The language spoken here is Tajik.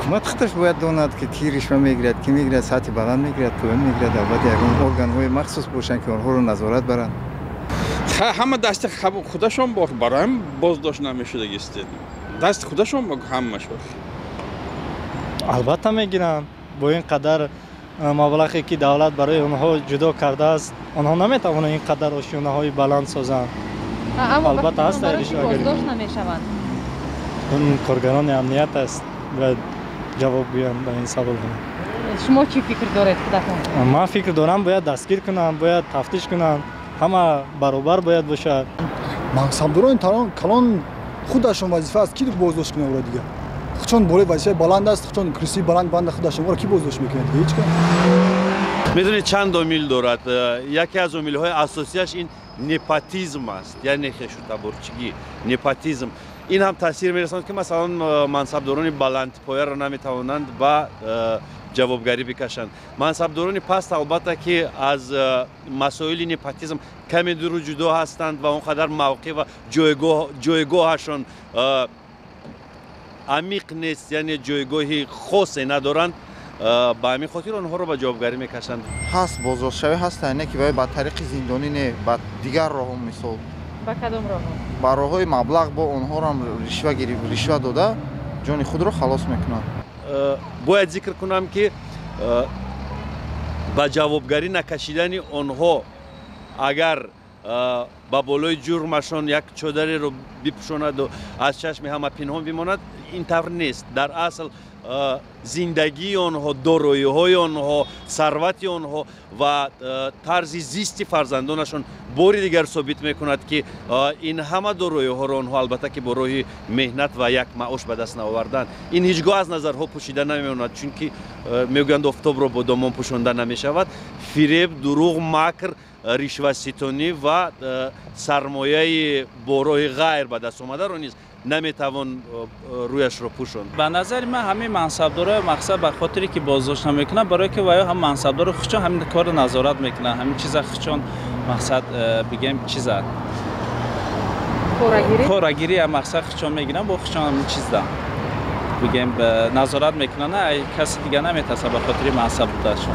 Ҳукумат худаш бояд донад, ки ки ришва мегирад, ки мегирад, сатҳи баланд мегирад, поён мегирад. Албатта, ягон органҳои махсус бошанд, ки онҳоро назорат баранд. Ҳама дасти худашон бароям боздошт намешудагист, дасти худашон ҳамаш. Албатта мегиранд. Бо ин қадар маблағе ки давлат барои онҳо ҷудо кардааст, онҳо наметавонанд ин қадар ошёнаҳои баланд созанд. Албатта ҳаст ришвагарӣ. Боздошт намешаванд. Коргарони амният аст, бояд ҷавоб гӯянд ба ин саволҳо. Шумо чӣ фикр доред худатон? Ман фикр дорам, бояд дастгир кунанд, бояд тафтиш кунанд, ҳама баробар бояд бошад. Мансабдорони калон худашон вазифа аст, ки боздошт кунад ӯро дигар. Худшон болои вазифаи баланд аст, худшон курсии баланд банда худашон, ӯро ки боздошт мекунад? Ҳеҷ кас. Медонед, чанд омил дорад. Яке аз омилҳои асосияш ин непотизм аст, яъне хешутаборчигӣ, непотизм. Ин ҳам таъсир мерасонад, ки масалан мансабдорони баландпояро наметавонанд ба ҷавобгарӣ бикашанд. Мансабдорони паст, албатта, ки аз масоили непотизм каме дуру ҷудо ҳастанд ва он қадар мавқеъ ва ҷойгоҳашон амиқ нест, яъне ҷойгоҳи хосе надоранд. Ба ҳамин хотир онҳоро ба ҷавобгарӣ мекашанд. Ҳаст, боздоштшавӣ ҳаст, не ки ба тариқи зиндонӣ, не, ба дигар роҳҳо, мисол. Ба кадом роҳҳо? Ба роҳҳои маблағ, бо онҳоро ришва гириф, ришва дода ҷони худро халос мекунанд. Бояд зикр кунам, ки ба ҷавобгарӣ накашидани онҳо, агар ба болои ҷурмашон як чодареро бипӯшонаду аз чашми ҳама пинҳон бимонад, ин тавр нест. Дар асл зиндагии онҳо, дороиҳои онҳо, сарвати онҳо ва тарзи зисти фарзандонашон бори дигар собит мекунад, ки ин ҳама дороиҳоро онҳо, албатта, ки бо роҳи меҳнат ва як маош ба даст наоварданд. Ин ҳеҷ гоҳ аз назарҳо пӯшида намемонад, чунки мегӯянд, офтобро бо домон пӯшонда намешавад. Фиреб, дурӯғ, макр, ришваситонӣ ва сармояи бо роҳи ғайр ба даст омадаро низ наметавон рӯяшро пӯшонд. Ба назари ман, ҳамин мансабдоро мақсад ба хотире ки боздошт намекунанд, барое ки ваё ҳам мансабдоро худшон ҳамин корро назорат мекунанд, ҳамин чиза худшон, мақсад, бигем, чиза порагирӣ мақсад худшон мегиранд, бо худшон ҳамин чизда, бигем, назорат мекунанд, каси дига наметарсад ба хотири мансаб будашон.